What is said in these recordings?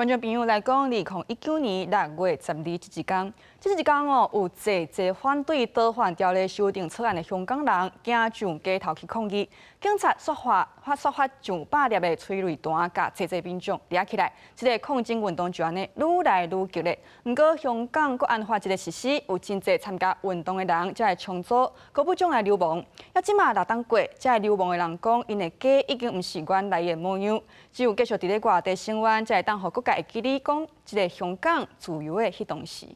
觀眾朋友來講，2019年6月12這一工，這一工哦，有濟濟反對逃犯條例修訂草案的香港人，行上街頭去抗議，警察煞發發煞發上百粒的催淚彈，共濟濟民眾掠起來，這个抗爭運動就按呢愈來愈激烈。毋過香港國安法這个實施，有真濟參加運動的人才會重組，高不將來流亡。啊，這馬6冬過，這个流亡的人講，𪜶的家已經毋是原來的模樣，只有繼續佇咧外地生活，才會當予閣會記得講這个香港自由的彼當時。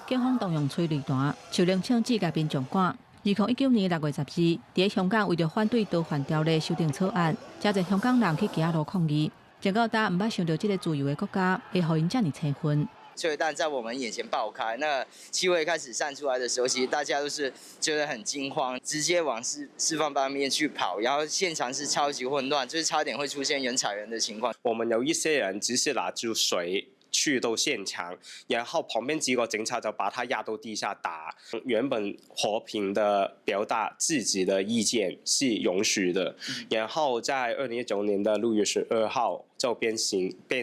警方動用催淚彈、手槍槍支共民眾趕。2019年6月12，佇咧香港為著反對逃犯條例修訂草案，誠濟香港人去街路抗議。直到今毋捌想著這个自由的國家會予𪜶遮爾青昏。催淚彈在我們眼前爆開，那氣味開始散出來的時候，其實大家都是覺得很驚慌，直接往四方八面去跑，然後現場是超級混亂，就是差點會出現人踩人的情況。我們有一些人只是拿住水去到現場，然後旁邊幾個警察就把他壓到地下打。原本和平的表達自己的意見是容許的，然後在2019年的6月12號就變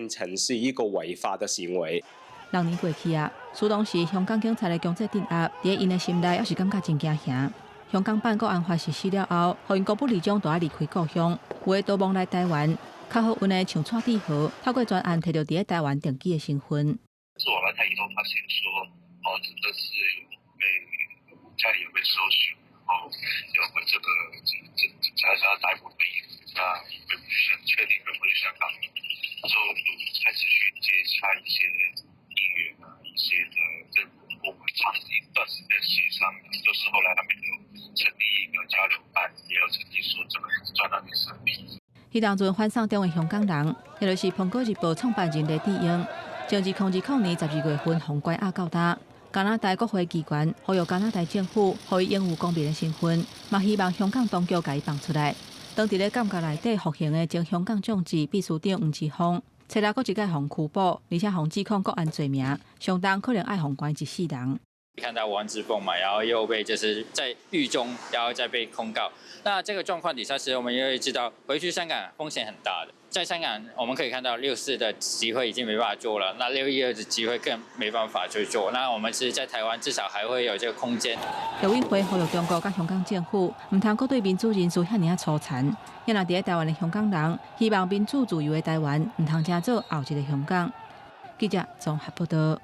成是一個違法的行為。6年過去啊，事當時香港警察的強制鎮壓，佇𪜶的心內猶是感覺真驚嚇。香港版國安法實施了後，予𪜶高不離將都愛離開故鄉，有的逃亡來台灣，較好運的像蔡志豪，透過專案提著佇咧台灣定居的身份。做完他以後發現說，哦，真的是被家裡有被搜尋，然後有被這個警察想要逮捕的意思，那回不去，確定回不去香港，就開始去接洽一些議員啊，一些的跟我們長一段時間協商，就是後來他們有成立一個交流辦，也有成立說這個專案的審批。彼當陣反送中的香港人，也就是《蘋果日報》創辦人黎智英，從2020年12月份予關押到今，加拿大國會機關呼籲加拿大政府，予伊擁有公民的身份，嘛希望香港當局共伊放出來。當佇咧監獄內底服刑的前香港眾志秘書長黃之鋒，初六閣一擺予拘捕，而且予指控國安罪名，上重可能愛予關一世人。看到黃之鋒嘛，然後又被就是在獄中，然後再被控告。那這個狀況底下，其實我們也會知道，回去香港風險很大的。在香港，我們可以看到六四的集會已經沒辦法做了，那612的集會更沒辦法去做。那我們其實，在台灣至少還會有這個空間。陸委會呼籲中國佮香港政府，毋通閣對民主人士遐爾仔粗殘。若佇咧台灣的香港人，希望民主自由的台灣，毋通成做後一个香港。記者綜合報道。